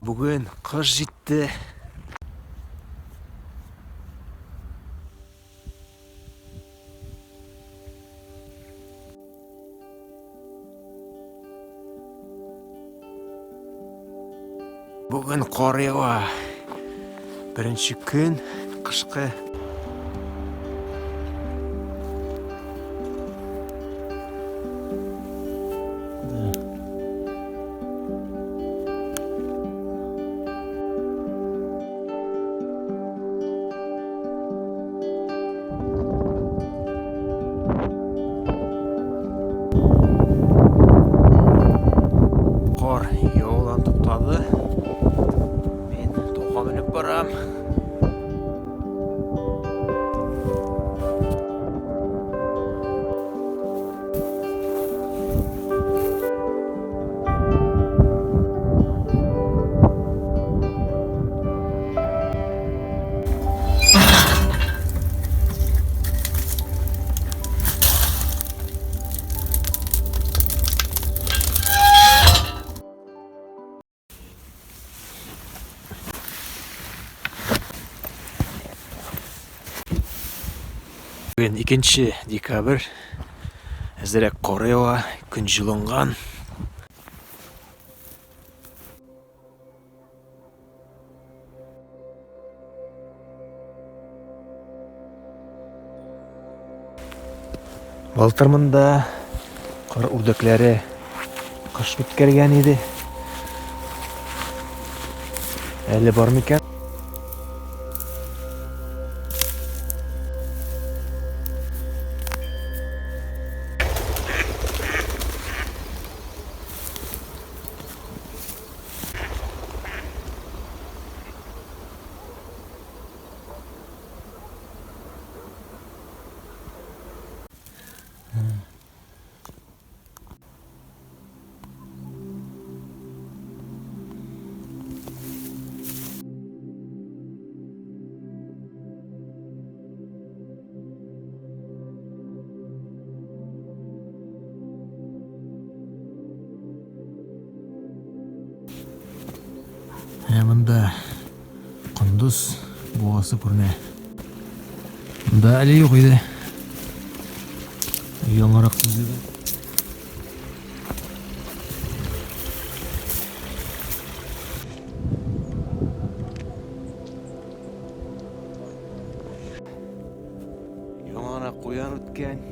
Бүген кыш җитте. Бүген кар ява. Беренче көн кышкы. Кар явудан туктады. Мин тауга менеп барам. Бүген 2 декабрь. Әзерәк кар ява, көн җылынган. Былтыр монда кыр үрдәкләре кыш үткәргән иде. Әле бар микән? Ә монда кондыз буасы күренә. Монда әле юк иде. Яңарак төзелгән. Яңа гына куян үткән.